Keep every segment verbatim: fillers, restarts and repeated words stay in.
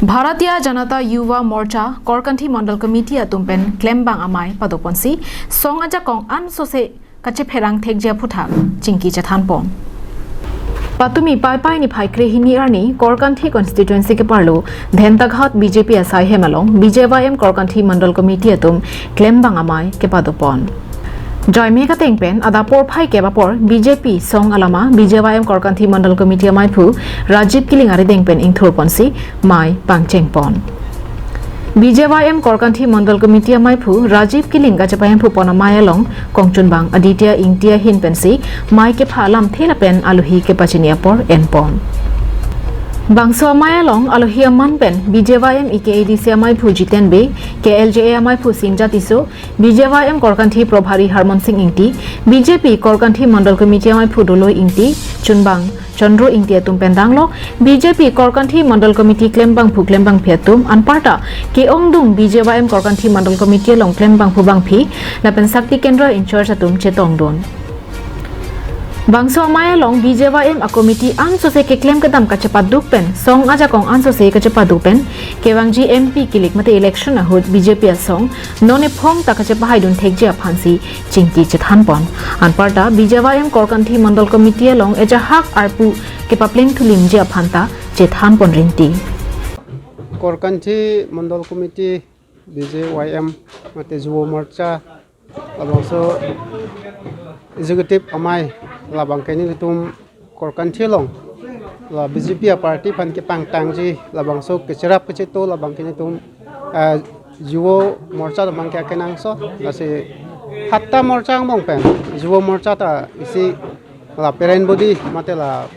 Bharatiya Janata Yuva Morcha Korkanthi Mandal Committee atum pen klembang amei padoponsi song ajakong ansose kachepherang thekji aphuthak chingki chethanpon. Patumi Paipai niphai krehini arni Korkanthi constituency keparlo Dhentaghat B J P asai hem along B J Y M Korkanthi Mandal Committee atum klembang amei kepadopon. Joime kateng pen adap porphai kep apor B J P song alama B J Y M Korkanthi Mandal Committee ameiphu Rajiv Killing arideng pen ingthurponsi mei pangchengpon. B J Y M Korkanthi Mandal Committee ameiphu Rajiv Killing kachepahemphu pon amei along kongchunbang Aditya Ingti ahin pensi mei kepha alamthe lapen alohi kepachini apor enpon. Bangso amei along alohi aman pen B J Y M E K A D C ameiphu Jiten Bey, K L J A ameiphu Singjat Tisso, B J Y M Korkanthi Probhari Harmon Sing Ingti, B J P Korkanthi Mandal Committee ameiphu Doloi Ingti, chunbang Chandro Ingti atum pen danglo B J P Korkanthi Mandal Committee klembangphu klembangphi atum anparta ke-ongdung B J Y M Korkanthi Mandal Committee along klembangphu bangphi lapen Sakti Kendra in-charge atum chetongdun. Bangso amei along B J Y M a-committee ansose keklem kedam kachepaduk pen song ajakong ansose kachepaduk pen kevangji M P kilik mate election ahut B J P asong non ephong ta kachepahaidun thekji aphansi chingki chethanpon. Anparta B J Y M Korkanthi Mandal Committee along ejahak arpu kepapleng thulimji aphanta chethanpon rinti. Korkanthi Mandal Committee B J Y M mate Yuva Morcha labangso executive amei labangke nelitum Korkanthi along la B J P a-party aphan kepangtangji labangso kecherap kecheto labangke nelitum, eh, Yuva Morcha labangke akenangsot lasi hatta morcha angbong pen Yuva Morcha ta isi la parent body mate la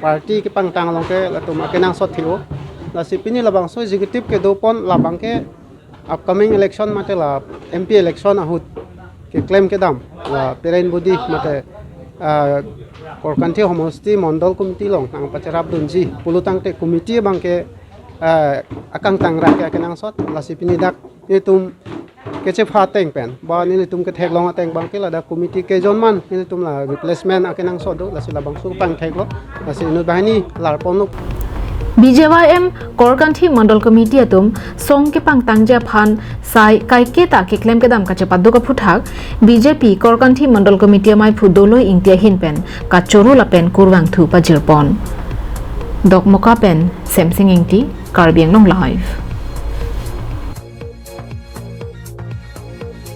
party kepangtang along ke latum akenangsot thio. Lasi pini labangso executive kedopon labangke upcoming election mate la M P election ahut keklem kedam la parent body mate, ah, Korkanthi Homosti Mandal Committee along nangpacherapdunji pulotangte committee abangke, ah, akangtang ra ke akenangsot lasi pini dak nelitum kachepha ateng pen ba nelitum ketheklong ateng abangke ladak committee kejun man nelitum la replacement akenangsot do lasi labangso pangtheklo lasi inut banghini larponlo. B J Y M Korkanthi Mandal Committee atum song kepangtangji aphan sai kaiketa keklem kedam kachepaduk aphuthak B J P Korkanthi Mandal Committee ameiphu Doloi Ingti ahin pen kachoro lapen kurvangthu pajirpon. Dokmoka pen Semsing Ingti, Karbi Anglong Live.